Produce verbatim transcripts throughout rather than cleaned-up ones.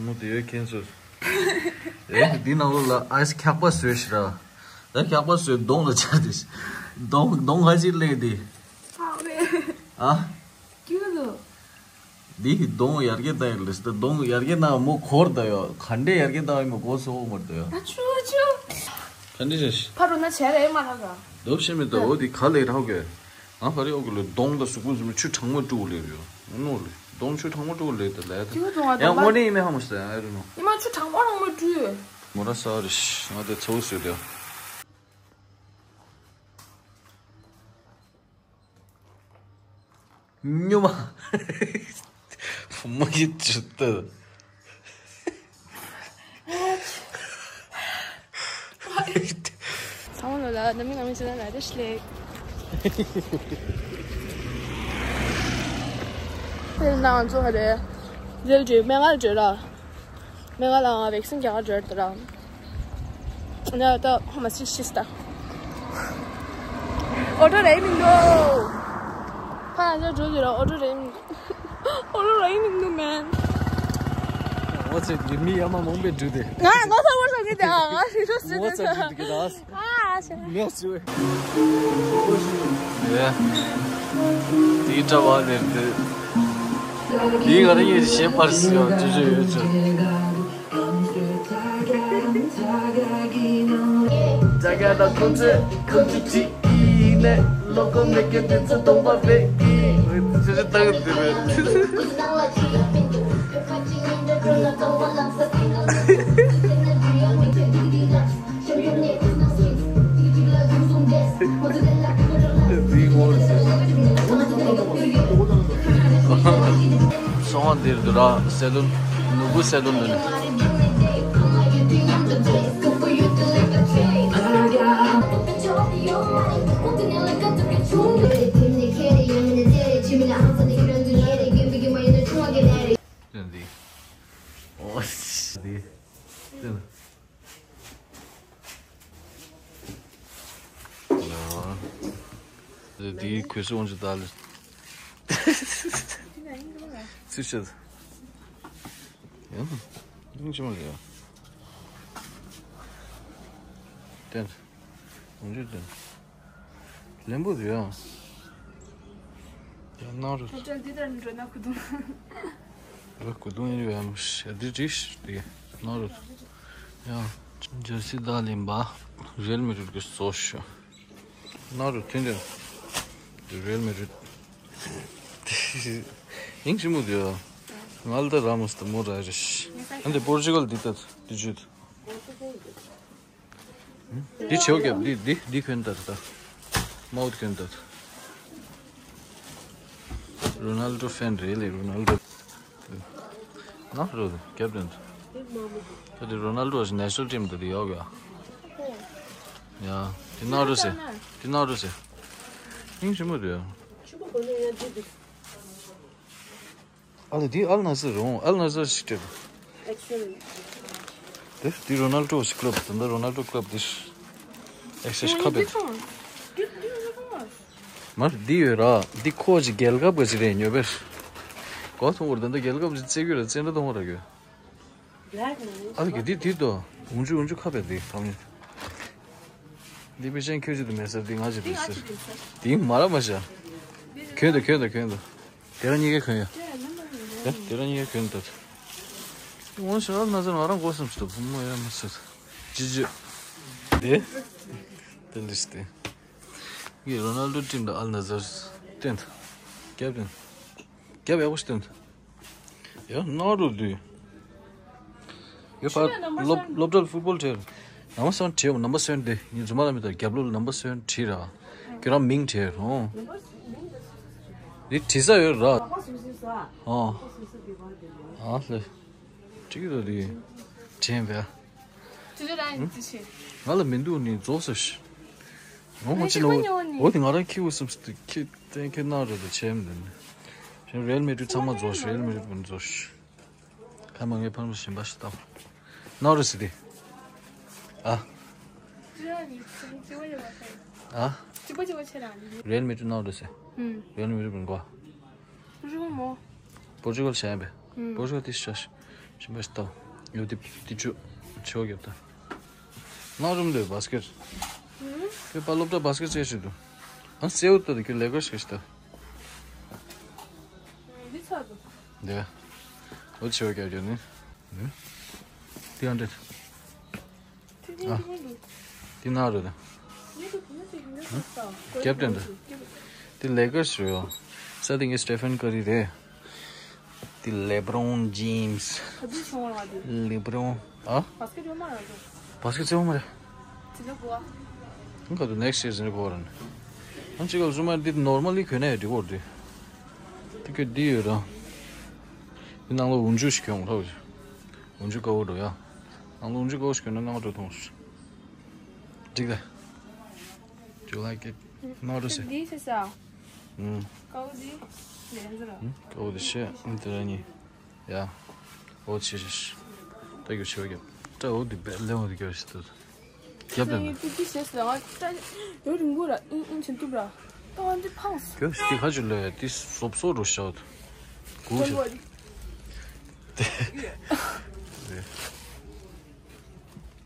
མོ་དེ་ཡོད་ཁྱེད་ཚོ། ཨེ་འདི་ནང་ལོགས་ལ་ཨའི་སི་འཁྱག་པ་བཟོས་ཤི་ར། ད་འཁྱག་པ་བཟོས་གདོང་ལ་ཆ་དེ། གདོང་གདོང་ཁ་ཅིག་སླེབས་དེ། ཨ་ཝེ། ཨ། ཀྱུ་ལོ། འདི་གི་གདོང་ཡར་རྒྱས་བཏང་ཡོད་ལེ་ད་གདོང་ཡར་རྒྱས་བཏང་མོ་འཁོར་ད་ཡོད་ག་འདྲས་ཡར་རྒྱས་བཏང་ཡོད་མོ་གོ་སོ་མར་ད་ཡོད། ཨ་ཆུ་ཆུ། ག་འདྲས་རེད། ཕ་རུ་ན་བྱས་རེད་མ་ལ་ག། འདོབ་ཤེས་མེད་ད་འོ་དེ་ག་ལས་རག་གི། ཨ་ཕ་རི་ཨོ་གི་ལོ་གདོང་ད་གཟུགས་པོ་ཟུམ་ཆུ་གྲང་མོ་དཀྲུག་ལེ་རེད་ཡོད་ནོ་ལེ་གདོང་ཆུ་གྲང་མོ་དཀྲུག་ལེ་ད་ལས་ད། ཀྱུ་གདོང་ཨ་ཡང་དངོས་གནས་ཡིན་མེད་ཧ་མ་སོང་ཨ་རུ་ནོ། ཉི་མ་ཆུ་གྲང་མོ་གྲང་མོ་དཀྲུག་མོ་ར་ས་རེ་ང་དེ་ཚོ་བཟོས་ཏེ། སྨྱོ་མ། བུ་མོ་ཡིད་ཆུ་ཏི། ཚང་མ་ལོ་ལ་ནམ་མི་ནམ་མི་ཅི་ན་ལ་རེ་ཤི་ལེ། དེ་ན་ང་ཚོ་ཧ་རེ། རེལ་ཇི་མེ་ང་ལ་བརྗོད་ར། མེ་ག་ལ་ང་བེག་སིན་རྒྱག་ག་འགྲོ་ཡོད་དེ་ར། ང་ད་ཧོ་མ་སི་ཤིས་ད། ཨོ་ཏོ་རེད་མི་འདུག་ཕ་ཡ་འགྲོ་དེ་ར་ཨོ་ཏོ་རེད་མི་འདུག་ཨོ་ཏོ་རེད་མི་འདུག་མན། ངོ་ཚ་གི་མི་ཡ་མ་མོང་པའི་འགྲུལ་དེ། ང་ངོ་ཚ་བོར་ཚ་གི་དེ་ཨ་ང་ཧྲི་ཤོ་སི་ངོ་ཚ་གི་དེ་གི་ད། ཨ་ཤ། ངས་ཚུ། ཡེ། དེའི་གྲྭ་བ་ནས་དེ། དེའི་ག་རེ་ཡེ་ཞེས་པར་སི་ཡོ་ཅུ་ཅུ་ཡོད་ཅུ། ད་ག་ད་ཁོང་ཚོས་ཁོང་ཚོས་ཅི་ཡིན་ནས་ལོ་གོ་མེད་ཀྱི་དུས་ཚོད་སྟོང་པ་བེད་ཀྱི། ཅི་ཅི་ལྟ་གི་དེ་རེད། སོང་བ་འདིར་འདུག་ར་སེ་ལུན། ནོར་བུ་སེ་ལུན་འདི་ནི། འདི། འོ། འདི། ཡ། འདི་གོས་སུ་འོང་ཅི་ད་ལེ། ཚུལ་ཤད། ཡང་། ཡང་ཅི་མ་རེད་ཡ། ཏན། འོང་ཅི་ཏན། ལན་པོ་རེད་ཡ། ཡ་ནང་རུ། ཁྱོད་ཅག་འདི་ལྟར་འགྲོ་ན་ཁུ་དུང་། ར་ཁུ་དུང་ཡོད་ཡ་མ་ཤ་འདི་རིགས་དེ་ནང་རུ། ཡ། ཇར་སི་ད་ལེན་པ། རེལ་མེ་ཌྲིད་ཀྱི་བཟོ་ཤོག་ནང་རུ་ཐོན་ཏེ། དེ་རེལ་མེ་ཌྲིད། ཡིན་གཅིག་མོ་དེ་ཡ། ང་ལ་ད་ར་མོ་སྟ་མོ་ར་རེ་ཤི། ཨ་འདི་པོར་ཅུ་གལ་འདི་ད་འདི་ཇུད། འདི་ཆེའུ་རྒྱབ་འདི་འདི་འདི་གོན་ད་ད། མའུ་ཐ་གོན་ད་ད། རོ་ནལ་ཌོ་ཧྥེན་རེད་ལེ་རོ་ནལ་ཌོ། ང་རོ་རྒྱབ་དོན་ད། ད་དེ་རོ་ནལ་ཌོ་ནེ་ཤ་ནལ་ཊིམ་ད་དེ་ཡོག་ཡ། ཡ། དེ་ན་རོ་སེ། དེ་ན་རོ་སེ། ཡིན་ཞིམ་པོ་རེད་ཡ། ཨ་ལ་འདི་ཨལ་ནཱ་སར་རུང་ཨལ་ནཱ་སར་ཞིག་སྤྲད། དེ་འདི་རོ་ནལ་ཌོ་ཞིག་ཀླབ་ད་ལྟ་རོ་ནལ་ཌོ་ཀླབ་འདི་ཨེག་སེ་ཞིག་ཁ་བེད། མར་འདི་ཡོད་ར་འདི་ཁོ་ཅིག་རྒྱལ་ཁབ་ག་ཅིག་རེད་ཉོ་བེར། གོ་ཐོང་བར་ད་ལྟ་རྒྱལ་ཁབ་ཅིག་རྩེ་གི་ར་རྩེ་འདྲ་ཐོང་བ་ར་གི། ཨ་ལ་གི་འདི་འདི་དོ་འུང་ཆུ་འུང་ཆུ་ཁ་བེད་འདི་ཐམ་ཉེ། འདི་པེ་ཤན་ཁྱོད་ཅིག་ཏུ་མེད་ས་འདི་ང་ཅིག་ཏུ་ཟེར། འདི་མ་ར་མ་ཤ། གྱོན་དང་གྱོན་དང་གྱོན་དང་། དེ་ར་གཉིས་ཀ་གྱོན་ཡོད། དེ་དེ་ར་གཉིས་ཀ་གྱོན་དང་། འོང་ཤ་ཨལ་ནཱ་སར་ང་རང་གོ་སམ་ཤི་ཏོ་བུ་མོ་ཡ་མ་ཟེར། ཇི་ཇི། དེ། དེ་ལིས་ཏེ། ངས་རོ་ནལ་ཌོ་ཊིམ་དང་ཨལ་ནཱ་སར་སྟོན་དང་། རྒྱབ་དང་། རྒྱབ་ཡག་པོ་ཞིག་སྟོན་དང་། ཡ་ནང་རུ་འདུས། ཡ་ཕར་སློབ་སློབ་གྲྭར་ཕུཊ་སྦོལ་ཁྲལ། ནམ་སོན་བྲིས་ནམ་སོན་དེ་ངའི་རྫུན་མ་ལ་མི་དང་རྒྱབ་ལོགས་ལ་ནམ་སོན་བྲིས་ར། ཁྱོད་རང་མིང་བྲིས་རོ། འདི་བྲིས་ས་ཡོད་ར། ཨ་ཨ་ལེ། འགྲིག་གི་འདུག་དེ། དྲན་པས། ང་ལ་མི་འདུག་ནི་རྫོགས་སོ་ཤི། ངོ་མ་ཅི་ལོ། འོ་དེ་ང་རང་ཁྱི་འུ་སུམ་སུ་ཁྱི་ཏན་ཁྱི་ནང་རེད་དེ་ཆེམ་དེ་ནི། ཞེན་རེལ་མེ་ཌི་རིད་ཚང་མ་རྫོགས་ཤི་རེལ་མེ་ཌི་རིད་པུ་རྫོགས་ཤི། ཁ་མ་ངའི་ཕར་མ་ཞིམ་པ་ཞིག་བཏང་། ནང་རེད་ཟེར་དེ། ཨ། ཨ། རེལ་མེ་ཌི་རིད་ནང་རེད་ཟེར། རེལ་མེ་ཌི་རིད་པུ་གོ། པོར་ཅུ་གལ་བྱས་པས། ཨུམ། བོ་ཤོ་དེ་ཤ་ཤ་ཤ་ཤ་ད། ཡོད་དེ་དེ་ཆུ་ཆུ་རྒྱབ་ད། ནང་རུམ་དེ་བཱ་སི་ཀེཊ། ཨུམ། ཁྱོད་པ་སློབ་གྲྭ་བཱ་སི་ཀེཊ་རྩེ་ཞིག་འདུག་ཨ་སེའུ་ད་དེ་ཁྱོད་ལེ་ཀར་སི་ཞིག་ད། འདི་ཚར་འདུག་དེ། འོ་ཆུ་རྒྱབ་རྒྱབ་ནི། དེ་ཡང་འདྲེད། ཨ། འདི་ན་རེད། རྒྱབ་དེ་འདྲ། འདི་ལེ་ཀར་སི་རེད། ས་དེ་གི་སི་ཊེ་ཕན་ཀ་རི་རེད། འདི་ལེ་བྷི་རོན་ཇེམ་སི། ལེ་བྷི་རོན། ཨ། བཱ་སི་ཀེཊ་ཡོད་མ་རེད། བཱ་སི་ཀེཊ་ཡོད་མ་རེད། འདི་ནས་གོ་བ། ཁ་ཏུ་ནེག་སི་ཡར་ཟིན་གོ་རན། ཨང་ཅི་ག་ཟུ་མ་འདི་ནོར་མལ་ལི་གོན་ནས་འགྲིག་གོ་འདི། འདི་གི་འདི་ཡོད་ར། འདི་ནང་ལ་འུན་ཇུ་ཞིག་གྱོན་འོང་ཐོག་འུན་ཇུ་དཀར་པོ་འགྲོ་ཡ། ནང་ལ་འུན་ཇུ་དཀར་པོ་ཞིག་གྱོན་ན་ནང་འགྲོ་མཐོང་སོང་། འགྲིག་ག Do you like it? No, to say. འདི་ཤེས་ས། ཨུམ། དཀར་པོ་འདི། ལན་ཟེར་ར། ཨུམ། དཀར་པོ་འདི་ཤེས། ཨུམ། དེ་ར་ནི། ཡ། འོ་ཆེ་ཆེ་ཤི། ད་གྱོ་ཆེ་བ་གྱོ། ད་འོ་འདི་བེ་ལེ་འོ་འདི་གྱོ་ཤི་ད། རྒྱབ་ད་ནི། ཏུ་ཏི་ཤེས་ལ་ང་ད་ཡོ་རིང་པོ་ར་ཨིན་ཨིན་ཆེན་ཏུབ་ར། ད་ང་འདི་ཕངས། གྱོ་ཤི་ཏི་ཁ་ཆུ་ལེ་ཏི་སོབ་སོ་རུ་ཤའོ། གུ་ཤི།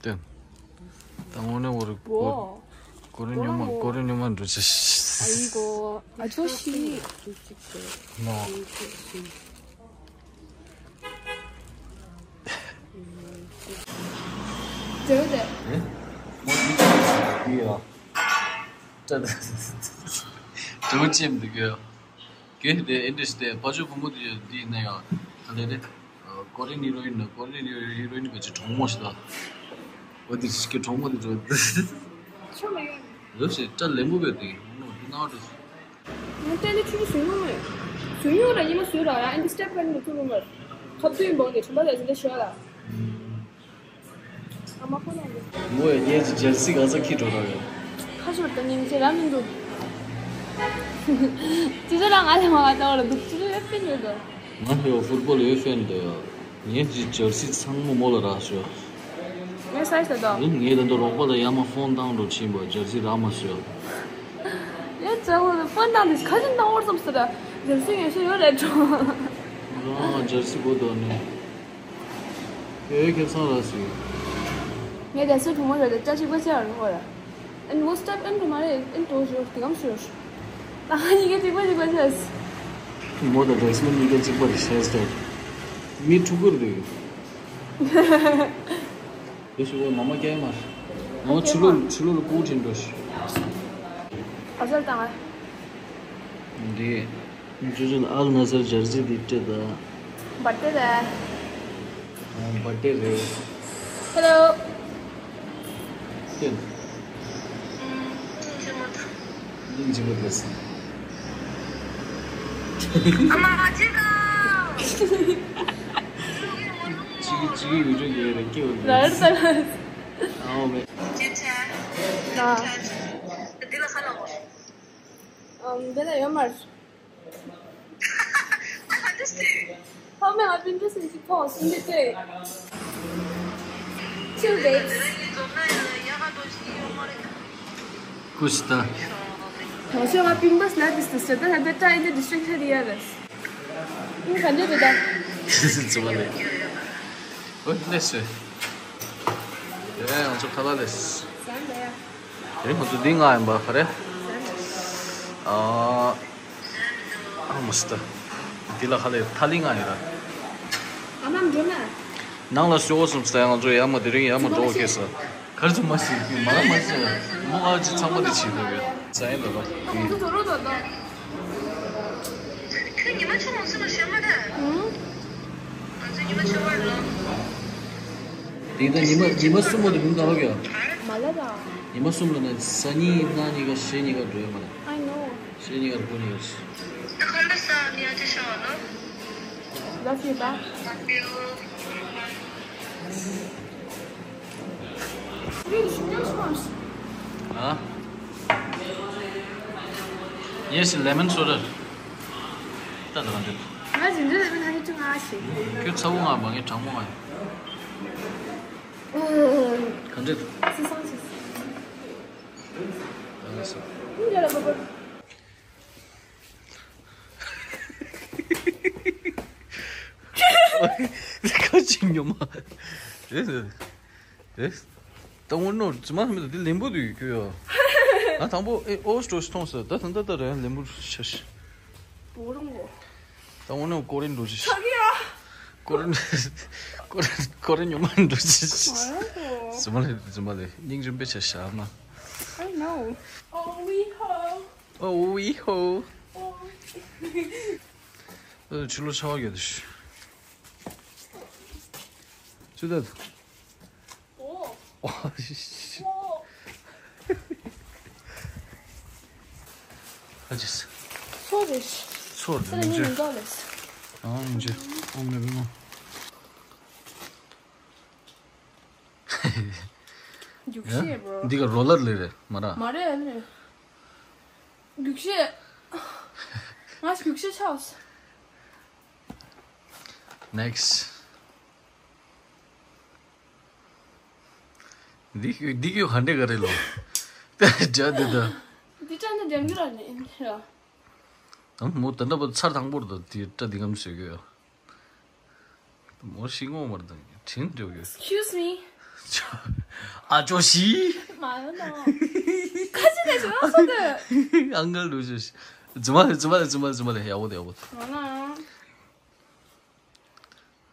ཏེ། ད་དངོས་གནས་འོ་རུ་གོ་རེ་ཉོ་མ་གོ་རེ་ཉོ་མ་འགྲོ་ཆེ་ཤི། ཨ་ཡི་གོ་ཨ་ཅོ་ཤི། ནོ། དེ་བས་དེ། ཨེ། མོ་འདི་འདི་ཡ། ད་ད། དུ་ཅིམ་འདི་གི། གེ་དེ་ཨེ་འདྲ་ཞིག་དེ་པ་ཅོ་བུ་མོ་དེ་འདི་ནས་ཡ། ད་ལེ་རེ། ཀོ་རེན་ཧི་རོ་ཨིན་ནི་ཀོ་རེན་ཧི་རོ་ཨིན་གི་ཅི་གྲོགས་མོ་ཞིག་ད། འོ་དེ་ཞིག་གི་གྲོགས་མོ་དེ་ཚོ། ཆོ་མ་ཡོང་། རེ་ཞིག་ད་ལེ་མོ་བས་དེ་ནོ་དེ་ནང་དུ། ང་ཏན་ཏན་ཆུ་ཆུ་སུ་ཡོང་མེད། སུ་ཡོང་ར་ཉི་མ་སུ་ར་ཡ་ཨིན་དི་སི་ཊེབ་ཕན་ནི་ཐུ་རུ་མར། ཁབ་ཏུ་ཡིན་པོ་ངེ་ཆུ་མ་ལ་ཟིན་ཏེ་ཤོ་ལ། ཨ་མ་ཁོ་ན་ཡོད། མོ་ཡ་ངེ་ཅི་ཇར་སི་ག་ས་ཁྱི་འགྲོ་ར་ཡོད། ཁ་ཤོར་ད་ཉིན་ཅི་ར་མི་འདུག་ཅི་ཟེར་ར་ང་ལ་མ་ག་ད་བ་ལ་འདུག་ཅི་ཟེར་ཡོད་ཕན་ཡོད་དོ། ང་ཧེ་ཡོ་ཕུཊ་བོལ་ཡོད་ཕན་དོ་ཡ། ངེ་ཅི་ཇར་སི་ཚང་མོ་མོ་ལ་རག་ཤོ། ངའི་སའི་ཟ་དོ། ངས་ད་དུང་རོགས་པ་ལ་ཡར་མར་ཕོན་བཏང་འགྲོ་ཕྱིན་པ་ཇར་སི་རག་མ་སོང་། ཡ་ཙག་པོ་ཕོན་བཏང་དེ་ཁ་ཅིག་བཏང་བར་བསམ་སོང་ད། ཇར་སི་ངེས་ཤོས་ཡོད་རེད་འགྲོ། ཨ་ཇར་སི་དགོས་འདུག་ནི། ཡོད་ཁེ་བཟང་ར་སི། ངས་ཇར་སི་གྲོགས་མོ་རེད་དེ་ཅ་གཅིག་པ་ཅི་ཡང་རེད་ཧོ་ར། ཨན་མོ་སི་ཊེབ་ཨན་རུ་མ་རེད་ཨན་ཏོ་ཞོར་དེ་གམ་ཞོར། ད་ང་གཉིས་ཀ་གཅིག་པ་གཅིག་པ་ཆགས། མོ་དང་ཌེ་སི་མོན་གཉིས་ཀ་གཅིག་པ་རེད་ཤེས་ཏེ། མི་ཕྲུ་གུ་རེད། དེ་ཞུ་བ་མ་མ་སྐྱེ་མ། ང་ཕྱི་ལོགས་ཕྱི་ལོགས་ལ་སྐུ་དྲིན་འགྲོ་ཤི། ཨ་ཟར་དང་། འདི། ཇུ་ཇུ་ཨལ་ན་སར་ཇར་སི་འདི་སྤྲད་ད། བར་ཏེ་རེད། ཨ་བར་ཏེ་རེད། ཧེ་ལོ། ཏེན། ཨུམ། ལིང་ཇི་མོ་ཏེས། ཨ་མ་ཅི་ག་ཅི་ཅི་ཡུ་ཇུ་ཡེ་རེ་ཀེ་བ། ལར་ས་ལར། ཨའོ་མེ། ཅི་ཆ། ལ། འདི་ལ་ཁ་ལ་འོ། ཨམ། འདི་ལ་ཡོད་མར། I understand. How may I be interested in the post in the day? Two days. ཀུ་ཤི་ད། ང་ཚོ་ང་པིན་པོ་སི་ལ་དིས་དིས་ད་ད་ད་ད་ཨིན་ད་ཌིས་ཊེག་ཤན་ཡ་རེད། ཨིན་ག་འདྲ་འདུག་ད། ཙི་མ་ལེ། ཨོ་ལེ་སེ། ཡ་ང་ཚོ་ཁ་ལ་ལེ་སེ། ཟན་ད་ཡ། དེ་ང་ཚོ་འདི་ང་ཡིན་པ་ག་རེ། ཨ། ཨ་མ་སི་ཏ། འདི་ལ་ཁ་ལེ་ཐ་ལི་ང་ཡིན་ར། ཨ་མ་འགྲོ་ན། ནང་ལ་ཤོག་གསུངས་ས་ང་ཚོ་ཡར་མར་དེ་རིང་ཡར་མར་འགྲོ་ཁེལ་ས། ག་རེ་ཚོ་མ་ཤེས་ཀྱི་མ་ར་མ་ཤེས་མོ་ཨ་ཅི་ཚང་མ་དེ་བྱེད་དགོས་ཡོད་ས་ཡིན་ལ་ལ། ང་ཚོ་དོ་རོ་དོ་དོ། ཁྱོད་ཉི་མ་ཆུང་མ་སུ་ལ་ཤོད་མ་ད། ཨུང་། ང་ཚོ་ཉི་མ་ཆུང་བར་ལོ། དེ་ད་ཉི་མ་ཉི་མ་གསུམ་པོ་དེ་མིང་ག་བ་གི། མ་ལ་ར། ཉི་མ་གསུམ་ལ་ན་ས་གཉིས་གནངས་གཉིས་ཀ་གཞེས་གཉིས་ཀ་འགྲོ་ཡ་མ་ལ། I know. གཞེས་གཉིས་ཀ་རུ་ཀོ་གཉིས་ཀ་ཞིག་ད་ཁོང་ད་ས་ནི་ཨ་ཅེ་ཤ་བ་ལོ། Love you, bye. Love you. ཨ། ཡེ་སི་ལེ་མོན་སོ་ཌ། ད་ད་ག་འདྲ། ང་ཇིན་ཇར་ལེ་མོན་ཧ་ནི་ཅུང་ཨ་ཤི། ཁྱོད་ཚ་བོ་ང་མ་ངས་གྲང་མོ་ང་། ག་འདྲ། སི་སང་སི། ད་ལ་སོ། ཨིན་ཇ་ལ་བ་བ། ཁ་ཅིག་ཉོ་མ། ཨེ། ཨེ། ད་དངོས་གནས་ཇི་མ་མི་ད་དེ་ལེན་པོ་དུ་ཡོད་ཡོད། ང་དང་པོ་ཨེ་ཨོ་སྤྲོ་ཞིག་མཐོང་སོང་། ད་ད་ད་ད་རེད། ལེན་པོ་ཤ་ཤ། བོ་རང་གོ། ད་དངོས་གནས་ཀོ་རེན་འགྲོ་ཅི། ཆག་གི་ཡ། ཀོ་རེན། ཀོ་རེན་ཀོ་རེན་ཉོ་མ་འགྲོ་ཅི། མ་རང་གོ། ཇི་མ་ལེ་ཇི་མ་ལེ། སྙིང་རྗེ་དཔེ་ཆ་བཞག་མ། I know. ཨོ་ཝི་ཧོ། ཨོ་ཝི་ཧོ། ཨོ་ཝི། ཨ་ཆུ་ལོ་ཆ་བ་གྱོད་དུ་ཤི། ཆུ་ད། ཨོ། ཨོ་ཤི་ཤི། ཨོ། ཨ་ཅིས། སོ་རེ་ཤི། སོ་རེ་ས་ནི་མི་འཇོ། མི་འདོད་ལེ་ཤི། ཨང་མི་འཇོ། ཨང་མི་བི་མོ། རྒྱུགས་ཤེས་bro། འདི་ག་རོ་ལར་ལེ་རེད་མ་ར། མ་རེད་ཨ་ནི། རྒྱུགས་ཤེས། ང་རྒྱུགས་ཤེས་ཆགས། Next. འདི་འདི་གི་ག་འདྲས་ག་རེད་ལོ། དཔེ་འདྲ་འདི་ད། འདི་ཅག་འདི་འཇམ་རྒྱུ་ར་ནི་འདི་ར། ཨ་མོ་ད་འདྲ་པོ་ཚར་དང་པོར་ད་དེ་སྐྲ་འདི་གམ་བཟོས་གི་ཡོད། མོ་ཤི་ངོ་མར་དང་དྲིན་འཇོག་ཡོད། Excuse me. ཨ་ཅོ་ཤི། མ་ཡོང་ནོ། ཁ་ཅིག་ནས་ཞུ་ཡོང་སོང་དུ། ཨང་གལ་རུ་ཞུ་ཤི། ཛི་མ་ལེ་ཛི་མ་ལེ་ཛི་མ་ལེ་ཛི་མ་ལེ། ཡག་པོ་འདུག་ཡག་པོ་འདུག་མ་ན།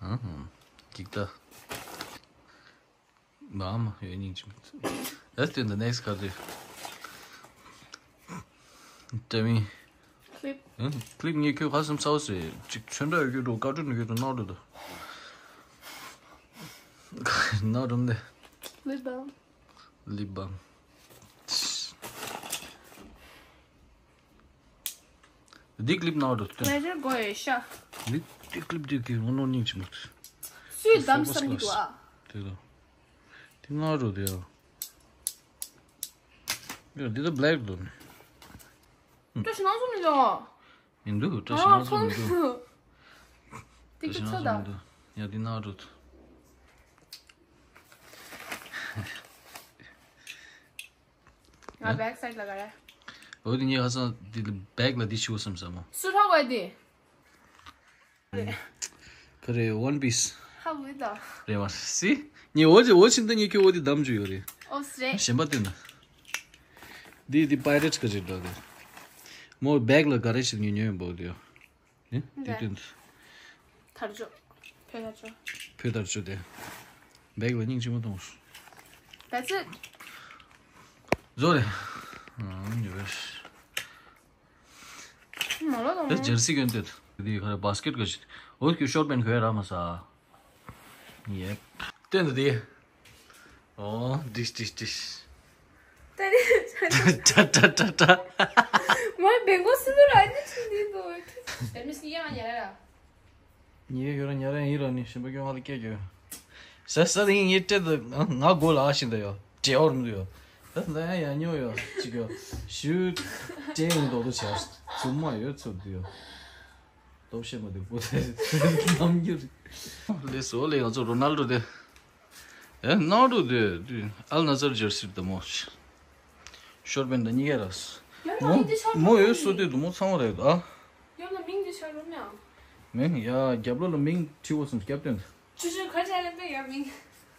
ཨ་ཧུམ། འགྲིག་ད། མ་མ་ཡོད་སྙིང་རྗེ་མོ། Let's do the next card. Tell me. Clip. ཨ་clip ངས་ཁྱོད་ཁ་སེམས་ཚ་བོ་ཟེར་ཅིག་ཚོན་ཁྲ་ཡོད་རྒྱུ་འགྲོ། ཀར་ཊུན་ཡོད་རྒྱུ་འགྲོ། ནག་འགྲོ་འདུག་ནག་འགྲོ་འདི། Lip balm. Lip balm. འདི་clip ནག་འགྲོ་སྟེ། Pleasure go ཡོད་ཤག་འདི་འདི་clip འདི་གི་ངོ་ནོར་སྙིང་རྗེ་མོ། སུས་བདམས་བསམ་གྱི་འདུག་ཨ། དེ་ལ། དེ་ནག་འགྲོ་དེ་ཡ། ཡ་འདི་ད་black འདུག་བཀྲ་ཤིས་ནག་ཚོ་མི་འདུག་མི་འདུག་བཀྲ་ཤིས་ནག་ཚོ་མི་འདུག་དེ་བཀྲ་ཤིས་ནག་ཚོ་མི་འདུག་ཡ་འདི་ནག་འགྲོ། ང་back side ལ་ག་རེ། འོ་དེ་ངས་ཧ་སང་དེ་back ལ་དེ་ཞུ་བསམ་བསམ་མོ། སུ་ཧྲ་བ་དེ། ག་རེ། One Piece། ཧ་བུ་ད། རེད་མ་སི། ངས་འོ་ཅི་འོ་ཕྱིན་ད་ངས་ཁྱོད་འོ་དེ་བདམས་བཅུག་ཡོད་རེད། ཨོ་སི་རེད། གཞན་པ་བསྟན་ན། དེ་དེ་pirate ག་རེ་འདྲ་རེད། མོ་back ལ་ག་རེ་ཞིག་ཉོ་ཉོ་ཡོད་པ་འོ་དེ་ཡོད། ཨེ། དེ་སྟོན། དར་ལྕོག་བོད་དར་ལྕོག་བོད་དར་ལྕོག་དེ། back ལ་སྙིང་རྗེ་མོ་གཏོང་། That's it. བཟོ་རེ། ཨང་ཉོ་བས། མ་ལོ་དང་། དེ་jersey གོན་དེ། དེ་ག་རེ་basket ག་ཞིག་འོ་ཁྱོད་short pant གོན་ར་མ་ས། Yep. སྟོན་དེ། ཨོ། འགྲིག་འགྲིག་འགྲིག་ད་རེས། ཏྲ་ཏྲ་ཏྲ་ཏྲ། མ་བེང་གོ་སུ་ལུ་ར་ནི་ཆུ་འདི་དོ། དེ་མི་སི་ཡང་ཉལ་ར། ཉལ་ཡོད་ར་ཉལ་ར་ཡིན་ར་ནི་ཞིམ་པོ་སྐྱོ་ང་ལ་སྐད་རྒྱོ། ས་ས་དེ་ངའི་སྤྲད་དུ་ང་མགོ་ལ་ཨ་ཤིན་ད་ཡོད་བྲེ་བར་མི་འདུག་ཡོད། ད་ལ་ཡང་ཡང་ཉོ་ཡོད་ཅིག་ཡོད། ཞུ། བྲེ་ཡིན་མདོག་མདོག་བྱས་ཚུབ་མ་ཡོད་ཚུབ་འདུག་ཡོད། སྟོབས་ཤེས་མ་དེ་པོ་དེ་ནམ་རྒྱུན། ལེ་སོ་ལེ་ང་ཚོ་རོ་ནལ་ཌོ་དེ། ཨེ་ནལ་ཌོ་དེ་དེ་ཨལ་ནཱ་སར་ཇར་སི་དེ་མོ། ཤོར་པན་དེ་གཉིས་ཀ་ར། ཡ་མོ་ཡིན་དེ་ཤོར་པན་མོ་ཡོད་སོ་དེ་དུ་མོ་ཚང་བ་རེད་ཨ། ཡོད་ལ་མིང་དེ་ཤོར་རུ་མེ་ཨ། མིང་ཡ་རྒྱབ་ལོ་ལ་མིང་ཁྲི་བོ་སུམ་སྐྱབ་སྟོན། ཆུ་ཆུ་ཁ་ཆ་རེ་པེ་ཡ་མིང་།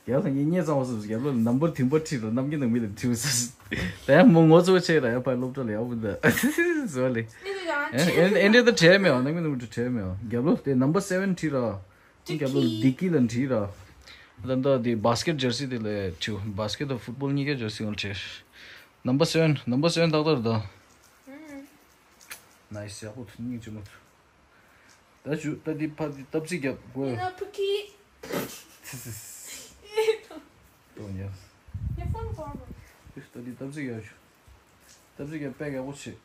རྒྱབ་ལ་ངས་རྙེད་ཙམ་བ་སུ་རྒྱབ་ལ་ནམ་བར་དུམ་པ་ཁྲིད་ར་ནམ་རྒྱུན་ནང་མི་ལ་ཁྲིད་སུ། ད་ཡང་མོ་ངོ་ཚོ་ཆེ་ར་ཡ་ཕ་སློབ་གྲྭ་ལ་ཡག་པོ་འདུག་ཟོ་ལེ། ཨེ་འདྲ་ད་བྲལ་མེད་ཨ་ནམ་རྒྱུན་ནང་མི་བྲལ་མེད་ཨ་རྒྱབ་ལོ་དེ་number seven ཁྲིད་ར། རྒྱབ་ལོ་ཌི་ཀི་ལ་ཁྲིད་ར། ད་ད་དེ་basket jersey དེ་ལ་ཁྲིད་basket དང་football གཉིས་ཀའི་jersey ལ་ཁྲིད། Number seven number seven ཏག་ཏག་རེད་ད། Nice ཡག་པོ་འདུག་སྙིང་རྗེ་མོ་འདུག་ད་ཞུ་ད་འདི་ཕ་འདི་སྟབས་ཙིག་རྒྱབ་དགོས། ཡིན་ན་ཕུ་ཁི། ཏོ་ཉལ། ངའི་ཕོན་གོ་བ། ད་འདི་སྟབས་ཙིག་རྒྱབ་ཞུ། སྟབས་ཙིག་རྒྱབ་པད་ཡག་པོ་བྱེད།